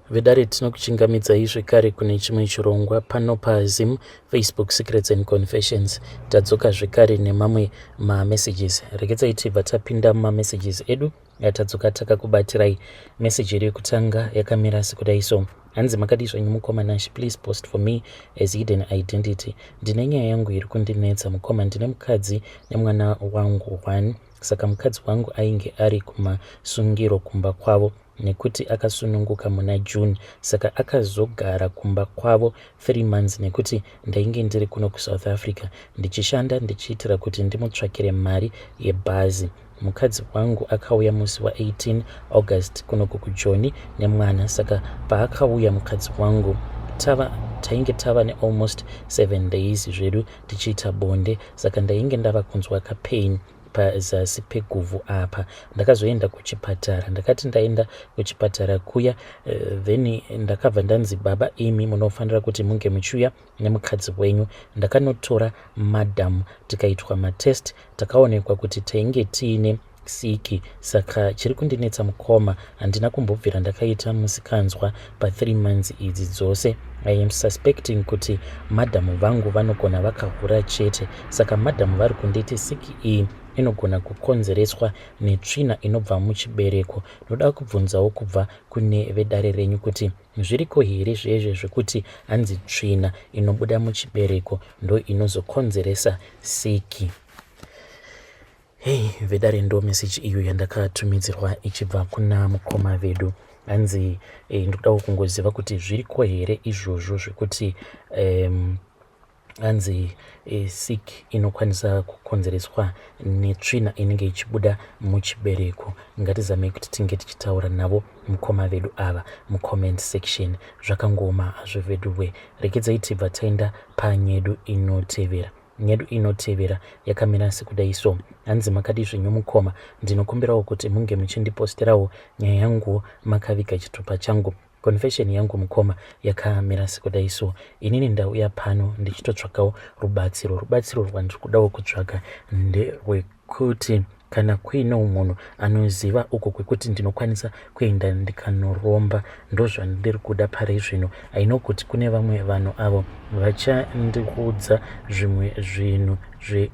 Vedare, tinokuchingamidzai zvekare kune chimwe chirongwa pano paZim Facebook Secrets and Confessions. Tadzoka zvekare nemamwe mamessages. Regedzai tibva tapinda mumamessages edu yatadzoka takakubatirai. Message yedu yekutanga yakamira sekudai so. Hanzi, "Makadii zvenyu mukoma Nash? Please post for me as hidden identity. Ndine nyaya yangu iri kundinetsa mukoma. Ndine mukadzi nemwana wangu one. Saka mukadzi wangu ainge ari kumasungiro kumba kwavo nekuti akasununguka muna June. Saka akazogara kumba kwavo 3 months nekuti ndainge ndiri kuno kuSouth Africa ndichishanda, ndichiitira kuti ndimutsvakire mari yebhazi. Mukadzi wangu akauya musi wa18 August kunoku kuJoni nemwana. Saka paakauya mukadzi wangu, tava tainge tava nealmost 7 days zvedu tichiita bonde. Saka ndainge ndava kunzwa kapain pazasi peguvhu apa. Ndakazoenda kuchipatara. Ndakati ndaenda kuchipatara kuya, then ndakabva ndanzi, 'Baba imi munofanira kuti munge muchiuya nemukadzi wenyu.' Ndakanotora madhamu, tikaitwa matest, takaonekwa kuti tainge tiine siki. Saka chiri kundinetsa mukoma, handina kumbobvira ndakaita musikanzwa pa3 months idzi dzose. I am suspecting kuti madhamu vangu vanogona vakahura chete. Saka madhamu vari kunditi siki iyi inogona kukonzereswa netsvina inobva muchibereko. Ndoda kubvunzawo kubva kune vedare renyu kuti zviriko here zvezve zvekuti hanzi tsvina inobuda muchibereko ndo inozokonzeresa siki?" Hei vedare, ndo meseji iyo yandakatumidzirwa ichibva kuna mukoma vedu. Hanzi ndikudawo kungoziva kuti zviriko here izvozvo zvekuti hanzi sick inokwanisa kukonzereswa netsvina inenge ichibuda muchibereko. Ngatizamei kuti tinge tichitaura navo mukoma vedu ava mucomment section. Zvakangoma hazvo veduwe. Regedzai tibva taenda panyedu inotevera. Nyedu inotevera yakamira sekudai so. Hanzi, "Makadii zvenyu mukoma? Ndinokumbirawo kuti munge muchindiposterawo nyaya yangu makaviga chitupa changu. Confession yangu mukoma yakamira sekudai so. Inini ndauya pano ndichitotsvakawo rubatsiro. Rubatsiro rwandiri kudawo kutsvaga nderwekuti kana kuinewo munhu anoziva uko kwekuti ndinokwanisa kuenda ndikanoromba, ndozvandiri kuda pari zvino. Aino kuti kune vamwe vanhu avo vachandiudza zvimwe zvinhu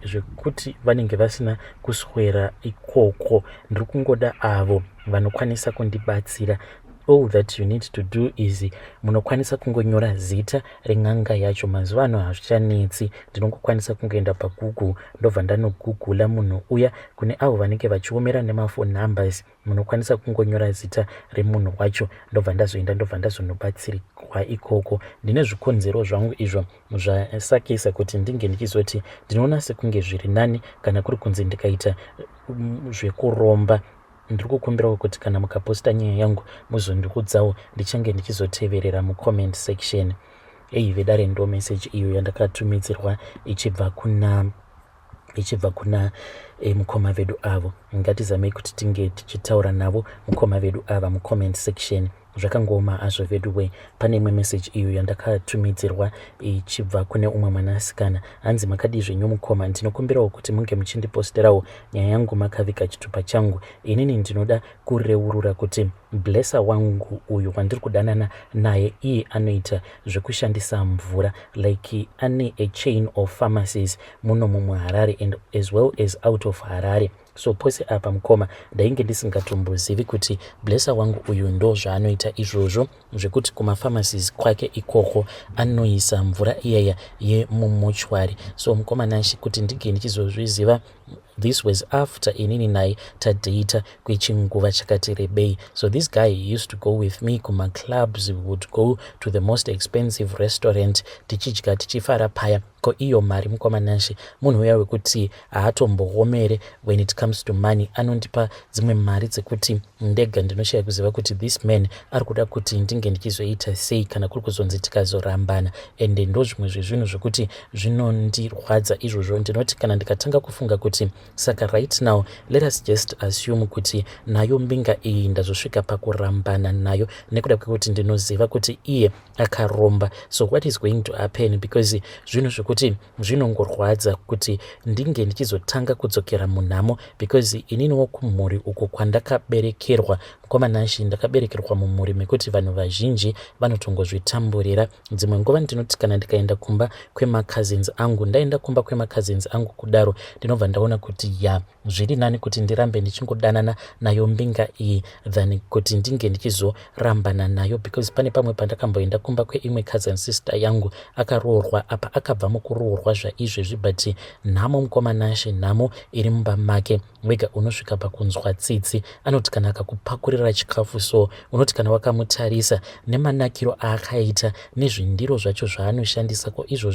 zvekuti vanenge vasina kuswera ikoko. Ndiri kungoda avo vanokwanisa kundibatsira. All that you need to do is munokwanisa kungonyora zita ren'anga yacho. Mazuva ano hazvichanetsi, ndinongokwanisa kungoenda paGoogle, ndobva ndanogugula munhu uya. Kune avo vanenge vachiomera nemafone numbers, munokwanisa kungonyora zita remunhu wacho, ndobva ndazoenda, ndobva ndazonobatsirwa ikoko. Ndine zvikonzero zvangu izvo zvasakisa kuti ndinge ndichizoti ndinoona sekunge zviri nani kana kuri kunzi ndikaita zvekuromba. Ndiri kukumbirawo kuti kana mukaposta nyaya yangu muzondiudzawo, ndichange ndichizoteverera mucomment section." Ei vedare, ndo message iyo yandakatumidzirwa ichibva kuna mukoma vedu avo. Ngatizamei kuti tinge tichitaura navo mukoma vedu ava mucomment section. Zvakangoma hazvo veduwe. Pane imwe message iyo yandakatumidzirwa ichibva kune umwe mwanasikana. Hanzi, "Makadii zvenyu mukoma? Ndinokumbirawo kuti munge muchindiposterawo nyaya yangu makaviga chitupa changu. Inini ndinoda kureurura kuti blesser wangu uyu wandiri kudanana naye, iye anoita zvekushandisa mvura, like ane a chain of pharmacies muno mumuHarare and as well as out of Harare. So pose apa mukoma, ndainge ndisingatombozivi kuti blesser wangu uyu ndo zvaanoita izvozvo, zvekuti kumapharmacies kwake ikoko anoisa mvura iyaya yemumochwari. So mukoma Nashi, kuti ndinge ndichizozviziva, this was after inini naye tadhata kwechinguva chakati rebei. So this guy used to go with me kumaclubs. We would go to the most expensive restaurant, tichidya, tichifara paya. Ko iyo mari, mukoma Nashi, munhu uya wekuti haatomboomere when it comes to money. Anondipa dzimwe mari dzekuti ndega ndinoshaya kuziva kuti this man ari kuda kuti ndinge ndichizoita sei kana kuri kuzonzi tikazorambana. Ende ndo zvimwe zvezvinhu zvekuti zvinondirwadza izvozvo. Ndinoti kana ndikatanga kufunga kuti Saka right now let us just assume kuti nayo mbinga iyi ndazosvika pakurambana nayo nekuda kwekuti ndinoziva kuti iye akaromba. So what is going to happen? Because zvinhu zvekuti zvinongorwadza kuti ndinge ndichizotanga kudzokera munhamo, because ininiwo kumhuri uko kwandakaberekerwa, mukoma Nashi, ndakaberekerwa mumhuri mekuti vanhu vazhinji vanotongozvitamburira. Dzimwe nguva ndinoti kana ndikaenda kumba kwemacousins angu, ndaenda kumba kwemacousins angu kudaro, ndinobva ndaona kuti ya, zviri nani kuti ndirambe ndichingodanana nayo mbinga iyi than kuti ndinge ndichizorambana nayo, because pane pamwe pandakamboenda kumba kweimwe cousin sister yangu akaroorwa. Apa akabva mukuroorwa zvaizvezvi, but nhamo, mukoma Nashe, nhamo iri mumba make wega unosvika pakunzwa tsitsi. Anoti kana akakupakurira chikafu, so unoti kana wakamutarisa nemanakiro aakaita nezvindiro zvacho zvaanoshandisa, ko izvo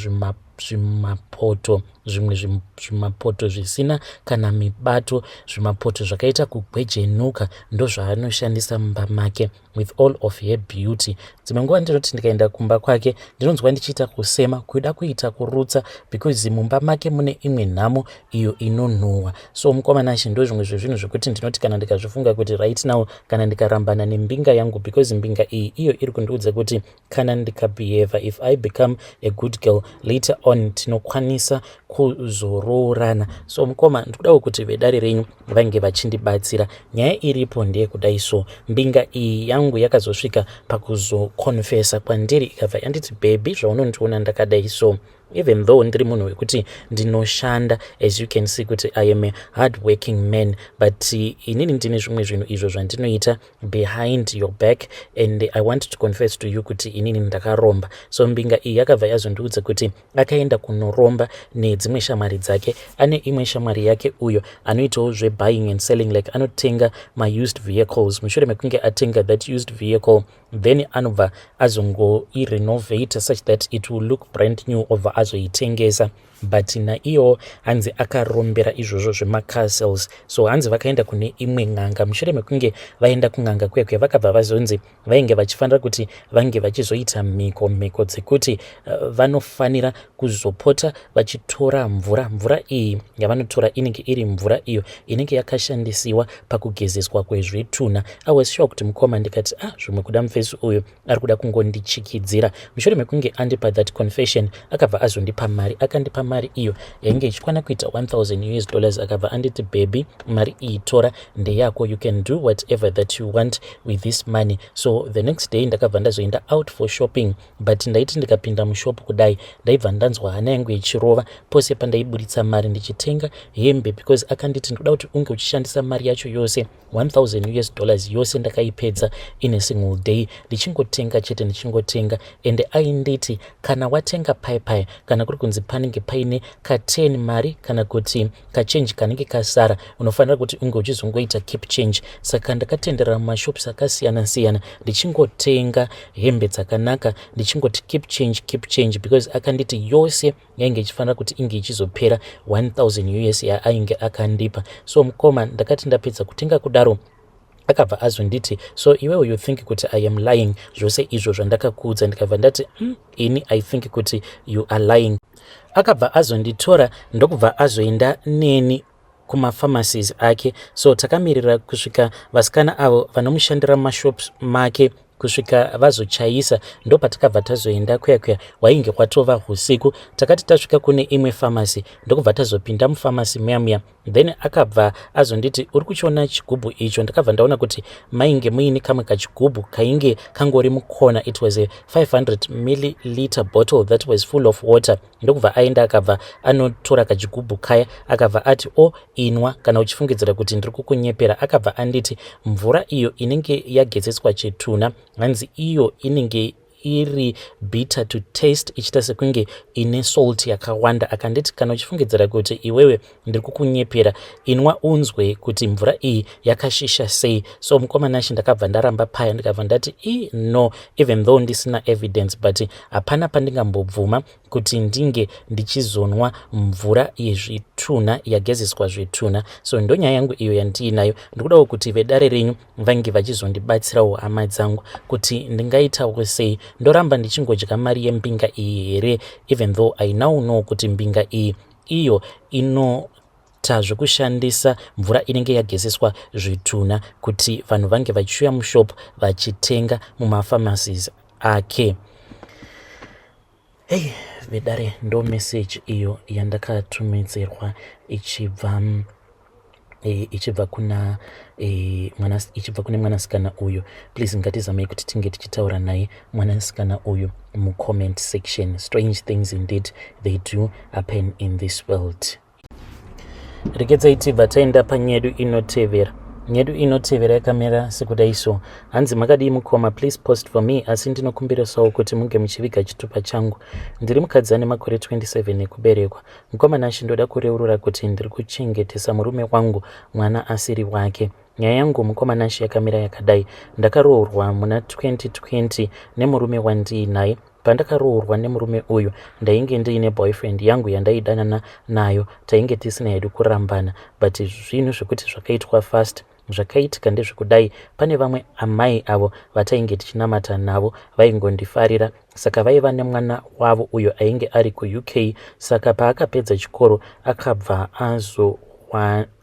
zvimapoto, zvimwe zvimapoto zvisina kana mibato, zvimapoto zvakaita kugwejenuka, ndozvaanoshandisa mumba make with all of her beauty. Dzimwe nguva ndinoti ndikaenda kumba kwake ndinonzwa ndichiita kusema, kuda kuita kurutsa, because mumba make mune imwe nhamo iyo inonhuhwa. So mukoma Nashe, ndo zvimwe zvezvinhu zvekuti ndinoti kana ndikazvifunga kuti right now kana ndikarambana nembinga yangu, because mbinga iyi iyo iri kundiudza kuti kana ndikabehave, if I become a good girl, later on tinokwanisa kuzoroorana. So mukoma, ndikudawo kuti vedare renyu vange vachindibatsira. Nyaya iripo ndeyekudai. So mbinga iyi yangu yakazosvika pakuzoconfessa kwandiri, ikabva yanditi, "Baby, zvaunondiona ndakadai, so even though ndiri munhu wekuti ndinoshanda, as you can see kuti I am a hard working man, but inini ndine zvimwe zvinhu izvo zvandinoita behind your back, and I want to confess to you kuti inini ndakaromba." So mbinga iyi yakabva yazondiudza kuti akaenda kunoromba nedzimwe shamwari dzake. Ane imwe shamwari yake uyo anoitawo zvebuying and selling, like anotenga maused vehicles. Mushure mekunge atenga that used vehicle, then anobva azongoirenovata such that it will look brand new, obva azoitengesa. But naiyo hanzi akarombera izvozvo zvemacar sales. So hanzi vakaenda kune imwe n'anga. Mushure mekunge vaenda kun'anga kwekwe, vakabva vazonzi vainge vachifanira kuti vange vachizoita mhiko, mhiko dzekuti vanofanira kuzopota vachitora mvura. Mvura iyi yavanotora inenge iri mvura iyo inenge yakashandisiwa pakugezeswa kwezvitunha. I was shocked, mukoma. Ndikati, "Ah, zvimwe kuda mufesi uyu ari kuda kungondichikidzira." Mushure mekunge andipa that confession, akabva azondipa mari. Akandipa mari iyo yainge ichikwana kuita 1000 US dollars. Akabva anditi, "Baby, mari iyi tora, ndeyako. You can do whatever that you want with this money." So the next day ndakabva ndazoenda out for shopping, but ndaiti ndikapinda mushop kudai, ndaibva ndanzwa hana yangu ichirova pose pandaiburitsa mari ndichitenga hembe, because akanditi, "Ndoda kuti unge uchishandisa mari yacho yose." 1000 US dollars yose ndakaipedza in a single day, ndichingotenga chete, ndichingotenga. Ende ainditi kana watenga pai kana kuri kunzi panenge paine ka10 mari kana kuti kachange kanenge kasara, unofanira kuti unge uchizongoita keep change. Saka ndakatenderera mumashops akasiyana siyana ndichingotenga hembe dzakanaka, ndichingoti keep change, keep change, because akanditi yose yainge ichifanira kuti inge ichizopera, 1000 US yaainge akandipa. So mukoma, ndakati ndapedza kutenga kudaro, akabva azonditi, "So iwewe you think kuti I am lying, zvose izvo zvandakakuudza?" Ndikabva ndati, Ini I think kuti you are lying." Akabva azonditora, ndokubva azoenda neni kumapharmacies ake. So takamirira kusvika vasikana avo vanomushandira mumashops make kusvika vazochaisa, ndopatakabva tazoenda kuya kuya. Hwainge hwatova usiku. Takati tasvika kune imwe famasi, ndokubva tazopinda mufamasi muya muya. Then akabva azonditi, "Uri kuchiona chigubhu icho?" Ndakabva ndaona kuti mainge muine kamwe kachigubhu kainge kangori mukona. It was a 500 milliliter bottle that was full of water. Ndokubva aenda, akabva anotora kachigubhu kaya, akabva ati, "O, inwa kana uchifungidzira kuti ndiri kukunyepera." Akabva anditi mvura iyo inenge yagezeswa chitunha, hanzi iyo inenge iri bitter to taste, ichiita sekunge ine salt yakawanda. Akanditi, "Kana uchifungidzira kuti iwewe ndiri kukunyepera, inwa unzwe kuti mvura iyi yakashisha sei." So mukoma Nashi, ndakabva ndaramba paya. Ndikabva ndati, "I no, even though ndisina evidence, but hapana pandingambobvuma kuti ndinge ndichizonwa mvura yezvitunha, yagezeswa zvitunha." So ndonyaya yangu iyo yandiinayo. Ndikudawo kuti vedare renyu vange vachizondibatsirawo, hama dzangu, kuti ndingaitawo sei. Ndoramba ndichingodya mari yembinga iyi here, even though I now know kuti mbinga iyi iyo ino Kuita zvekushandisa mvura inenge yagezeswa zvitunha kuti vanhu vange vachiuya mushop vachitenga mumapharmacies ake. Hei vedare, ndo message iyo yandakatumidzirwa ichibva e, ichibva kuna e, mwana, ichibva kune mwanasikana uyu. Please ngatizamei kuti tinge tichitaura naye mwanasikana uyu mucomment section. Strange things indeed, they do happen in this world. Regedzai tibva taenda panyedu inotevera. Nyedu inotevera yakamira sekudai so. Hanzi, "Makadii mukoma? Please post for me, asi ndinokumbirisawo kuti munge muchiviga chitupa changu. Ndiri mukadzi ane makore 27 ekuberekwa. Mukoma Nashe, ndoda kureurura kuti ndiri kuchengetesa murume wangu mwana asiri wake. Nyaya yangu, mukoma Nashe, yakamira yakadai. Ndakaroorwa muna 2020 nemurume wandiinaye. Pandakaroorwa nemurume uyu, ndainge ndiine boyfriend yangu yandaidanana nayo. Tainge tisina hedu kurambana, but zvinhu zvekuti zvakaitwa fast. Zvakaitika ndezvekudai: pane vamwe amai avo vatainge tichinamata navo, vaingondifarira. Saka vaiva nemwana wavo uyo ainge ari kuUK. Saka paakapedza chikoro akabva azo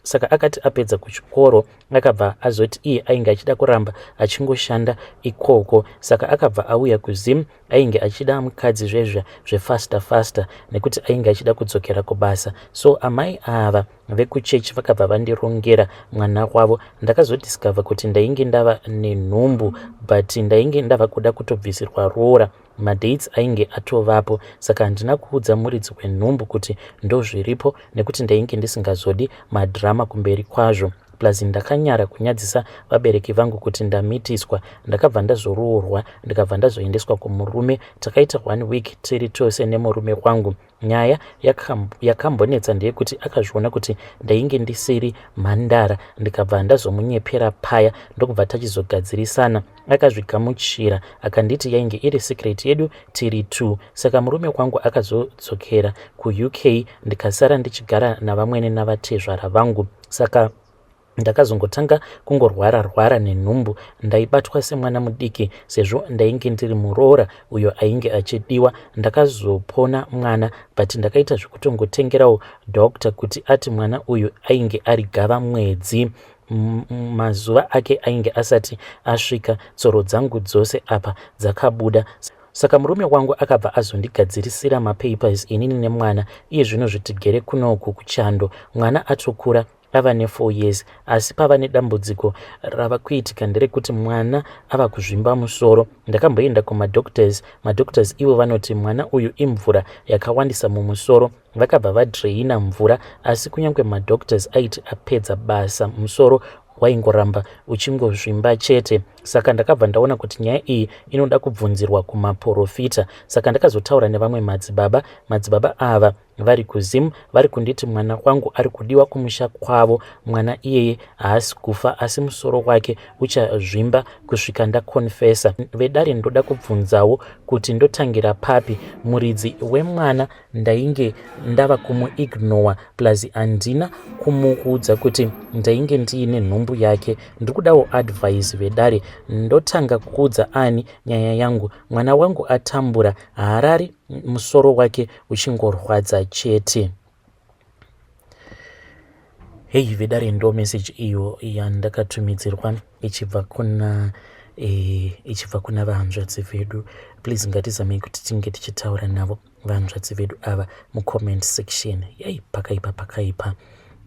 saka akati apedza kuchikoro akabva azoti iye ainge achida kuramba achingoshanda ikoko, saka akabva auya kuZim. Ainge achida mukadzi zvezva zvefaster faster nekuti ainge achida kudzokera kubasa. So amai ava vekuchechi vakabva vandirongera mwana wavo. Ndakazodiscover kuti ndainge ndava nenhumbu, but ndainge ndava kuda kutobvisirwa roora. Madates ainge atovapo, saka handina kuudza muridzi wenhumbu kuti ndozviripo nekuti ndainge ndisingazodi madhirama kumberi kwazvo, plus ndakanyara kunyadzisa vabereki vangu kuti ndamitiswa. Ndakabva ndazoroorwa, ndikabva ndazoendeswa kumurume. Takaita one week tiri tose nemurume wangu. Nyaya yakambonetsa ndeyekuti akazviona kuti ndainge ndisiri mhandara. Ndikabva ndazomunyepera paya, ndokubva tachizogadzirisana. Akazvigamuchira, akanditi yainge iri secret yedu tiri two. Saka murume wangu akazodzokera kuUK, ndikasara ndichigara navamwene navatezvara vangu. Saka ndakazongotanga kungorwara rwara nenhumbu. Ndaibatwa semwana mudiki sezvo ndainge ndiri muroora uyo ainge achidiwa. Ndakazopona mwana, but ndakaita zvekutongotengerawo doctor kuti ati mwana uyu ainge ari gava mwedzi, mazuva ake ainge asati asvika. Tsoro dzangu dzose apa dzakabuda. Saka murume wangu akabva azondigadzirisira mapapers inini nemwana. Iye zvino zvitigere kunoku kuchando, mwana atokura, ava ne4 years. Asi pava nedambudziko rava kuitika nderekuti mwana ava kuzvimba musoro. Ndakamboenda kumadoctors. Madoctors ivo vanoti mwana uyu imvura yakawandisa mumusoro. Vakabva vadraina mvura, asi kunyange madoctors aiti apedza basa, musoro waingoramba uchingozvimba chete. Saka ndakabva ndaona kuti nyaya iyi inoda kubvunzirwa kumaprofita. Saka ndakazotaura nevamwe madzibaba. Madzibaba ava vari kuZim. Vari kunditi mwana wangu ari kudiwa kumusha kwavo. Mwana iyeye haasi kufa, asi musoro wake uchazvimba kusvika ndakonfesa. Vedare, ndoda kubvunzawo kuti ndotangira papi? Muridzi wemwana ndainge ndava kumuignora, plus handina kumuudza kuti ndainge ndiine nhumbu yake. Ndiri kudawo advice, vedare. Ndotanga kuudza ani nyaya yangu? Mwana wangu atambura, haarari, musoro wake uchingorwadza chete. Hei vedare, ndo message iyo yandakatumidzirwa ichibva kuna vahanzvadzi vedu. Please ngatizamei kuti tinge tichitaura navo vahanzvadzi vedu ava mucomment section. Yai, pakaipa, pakaipa.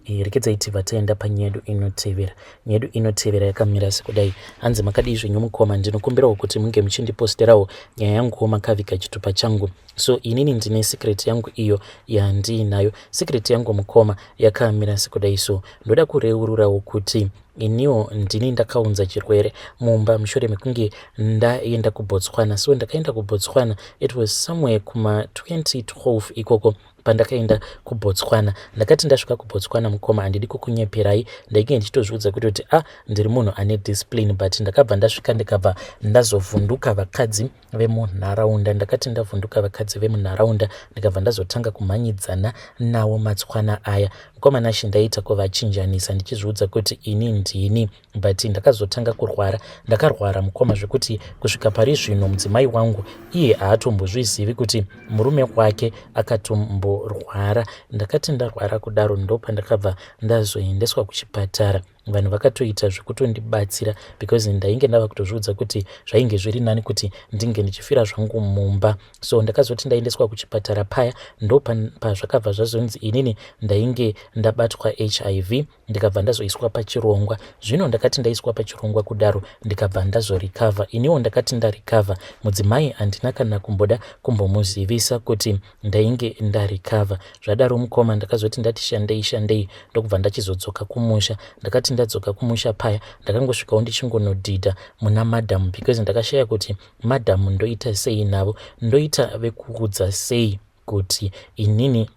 Rekedzai tibva taenda panyedu inotevera. Nyedu inotevera yakamira sekudai. Hanzi, "Makadii zvenyu mukoma? Ndinokumbirawo kuti munge muchindiposterawo nyaya yanguwo makaviga chitupa changu. So inini ndine secret yangu iyo yandiinayo. Secret yangu, mukoma, yakamira sekudai. So ndoda kureururawo kuti iniwo ndini ndakaunza chirwere mumba mushure mekunge ndaenda kuBotswana. So ndakaenda kuBotswana, it was somewhere kuma 2012 ikoko pandakaenda kuBotswana. Ndakati ndasvika kuBotswana, mukoma, handidi kukunyeperai, ndainge ndichitozviudza kuti a ah, ndiri munhu ane discipline, but ndakabva ndasvika, ndikabva ndazovhunduka vakadzi vemunharaunda. Ndakati ndavhunduka vakadzi vemunharaunda, ndikabva ndazotanga kumhanyidzana nawo matswana aya. Mukoma Nashe ndaiita kuvachinjanisa ndichizviudza kuti ini ndini but ndakazotanga kurwara. Ndakarwara mukoma zvekuti kusvika pari zvino mudzimai wangu iye haatombozvizivi kuti murume wake akatomborwara. Ndakati ndarwara kudaro ndopandakabva ndazoendeswa kuchipatara. Vanhu vakatoita zvekutondibatsira because ndainge ndava kutozviudza kuti zvainge zviri nani kuti ndinge ndichifira zvangu mumba. So ndakazoti ndaendeswa kuchipatara paya ndopazvakabva zvazonzi inini ndainge ndabatwa hiv ndikabva ndazoiswa pachirongwa. Zvino ndakati ndaiswa pachirongwa kudaro ndikabva ndazorecover. Iniwo ndakati ndarecover mudzimai handina kana kumboda kumbomuzivisa kuti ndainge ndarecover. Zvadaro mukoma ndakazoti ndati shandei shandei ndokubva ndachizodzoka kumusha. Ndakati ndadzoka kumusha paya ndakangosvikawo ndichingonodhidha muna madam because ndakashaya kuti madam ndoita sei navo, ndoita vekuudza sei kuti inini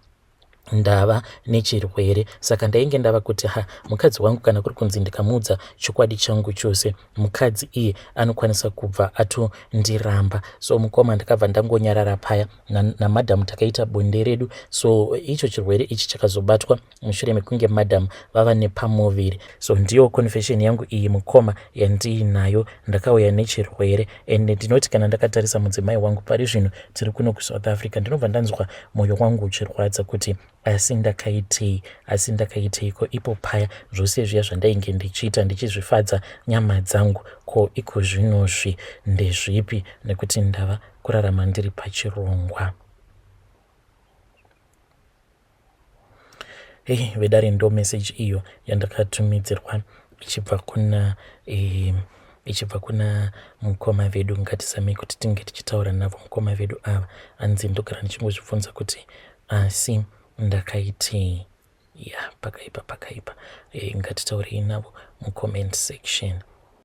ndava nechirwere. Saka ndainge ndava kuti ha mukadzi wangu kana kuri kunzi ndikamuudza chokwadi changu chose mukadzi iye anokwanisa kubva atondiramba. So mukoma ndakabva ndangonyarara paya namadam takaita bonde redu. So icho chirwere ichi chakazobatwa mushure mekunge madam vava nepamuviri. So ndiyo confession yangu iyi mukoma yandiinayo. Ndakauya nechirwere and ndinoti kana ndakatarisa mudzimai wangu pari zvino tiri kuno kuSouth Africa ndinobva ndanzwa mwoyo wangu uchirwadza kuti asi ndakaitei, asi ndakaiteiko ipo paya zvose zviya zvandainge ndichiita ndichizvifadza nyama dzangu ko iko zvinozvi ndezvipi nekuti ndava kurarama ndiri pachirongwa. Hey, vedare ndo message iyo yandakatumidzirwa ichibva kuna eh, ichibva kuna mukoma vedu. Ngatizamei kuti tinge tichitaura navo mukoma vedu ava. Hanzi ndogara ndichingozvibvunza kuti asi ndakaitei. Ya, pakaipa pakaipa. Ngatitaurei navo mucomment section.